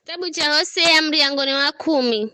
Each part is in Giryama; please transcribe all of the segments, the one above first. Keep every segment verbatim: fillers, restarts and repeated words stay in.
Kitabu cha Hosea, muryango ni wa kumi.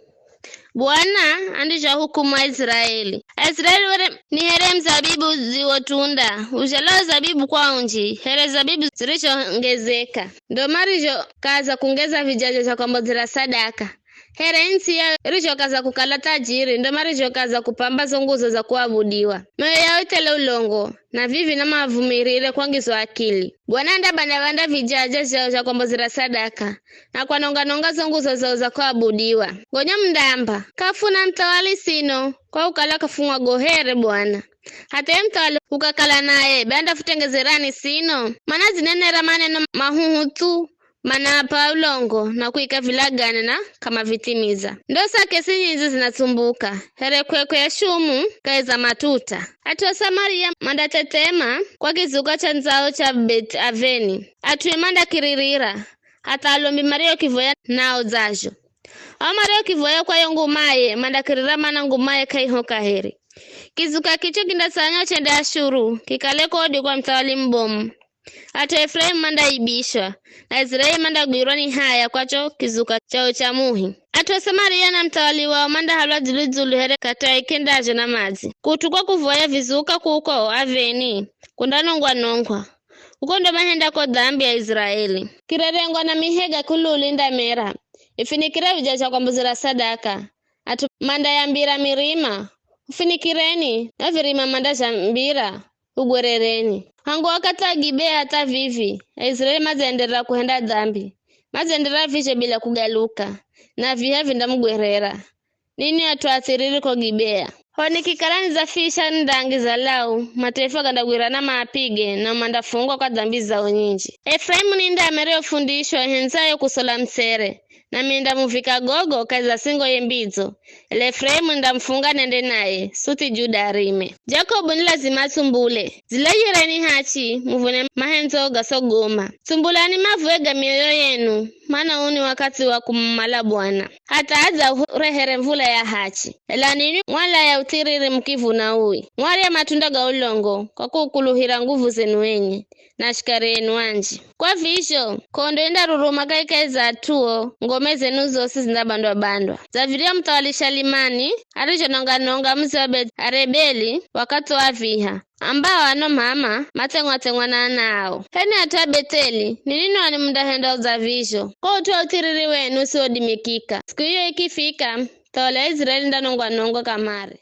Bwana andizho ahukumu Aiziraeli. Aiziraeli were ni here muzabibu udziwotunda, uzhalao zabibu kwa unji, here zabibu zirizhongezeka, ndo marizhokaza kungeza vijaja zha kwambodzera sadaka. Here ntsi ya irizhokaza kukala tajiri, ndo marizhokaza kupamba zo nguzo za kuabudiwa. Mioyo yao ithele ulongo, na vivi na mavumirire kwangizwa akili. Bwana andabanda-banda vijaja zhao zha kwambodzera sadaka, na kwanonga-nonga zo nguzo zao za kuabudiwa. Gonya mundamba, "Kafuna muthawali sino, kwa kukala kafungwa gohere Bwana." Hatha ye muthawali ukakala naye, be andafutengezerani sino? Mana dzinenera maneno mahuhu thu, manap'a ulongo na kuika vilagane na k'amavithimiza. Ndo sa kesi nyinji zinatsumbuka, here kwekwe ya shumu kahi za matuta. At'u a Samaria mandathethema kwa kizuka cha ndzao cha Beth-aveni. At'u e mandakiririra, hatha alombi mario kivoya nao dzazho. Ao mario kivoya kwa yo ngumaye mandakirira, mana ngumaye k'aiho kaheri. Kizuka kicho kindatsanywa chende Ashuru, kikale kodi kwa muthawali mubomu. At'u a Efuraimu mandaaibishwa, na Aiziraeli mandagwirwa ni haya kwa cho kizuka chao cha muhi. At'u a Samaria na muthawali wao mandahalwa dzulu-dzulu here katai kendazho na madzi. Kut'u kwa kuvoya vizuka kuko aveni, kundanongwa-nongwa. Uko ndo mahendako dhambi ya Aiziraeli. Kirerengwa na mihega kululu indamera, ifinikire vijaja kwambodzera sadaka. At'u mandayambira mirima, "Ufinikireni," na virima mandazhambira, "Ugwerereni." Hangu wakathi wa Gibea hatha vivi, Aiziraeli madzaenderera kuhenda dhambi. Madzaenderera vizho bila kugaluka, na viha vindamugwerera. Ninwi at'u athiriri ko Gibea. Ho nikikala nidzafisha ndangi za lau, mataifa gandagwirana maapige, na mandafungwa kwa dhambi zao nyinji. Efuraimu ni ndama iriyofundishwa ihendzayo kusola mtsere, nami nindamuvika gogo kahi za singo ye mbidzo, ela Efuraimu nindamufunga nende naye, suthi Juda arime. Jakobu ni lazima atsumbule. Zilejhereni hachi, muvune mahendzo gasogoma. Tsumbulani mavue ga mioyo yenu, mana uu ni wakathi wa kumumala Bwana. Hatha adze ahurehere mvula ya hachi. Ela ninwi mwalaya uthiriri mukivuna ui. Mwarya matunda ga ulongo, kwa kukuluhira nguvu zenu enye, na shikari enu anji. Kwa vizho, k'ondo indaruruma kahikahi za at'uo, ngome zenu zosi zindabandwa-bandwa. Dza virya muthawali Shalimani arizhononga-nonga mudzi wa Beth-arebeli wakathi wa viha, ambao ano m'ama matsengwa-tsengwa na ana ao. H'enwi at'u a Betheli, ni ninwi ani mundahenda udza vizho, ko ut'u wa uthiriri wenu usiwodimikika. Siku iyo ikifika, muthawali wa Iziraeli ndanongwa-nongwa kamare.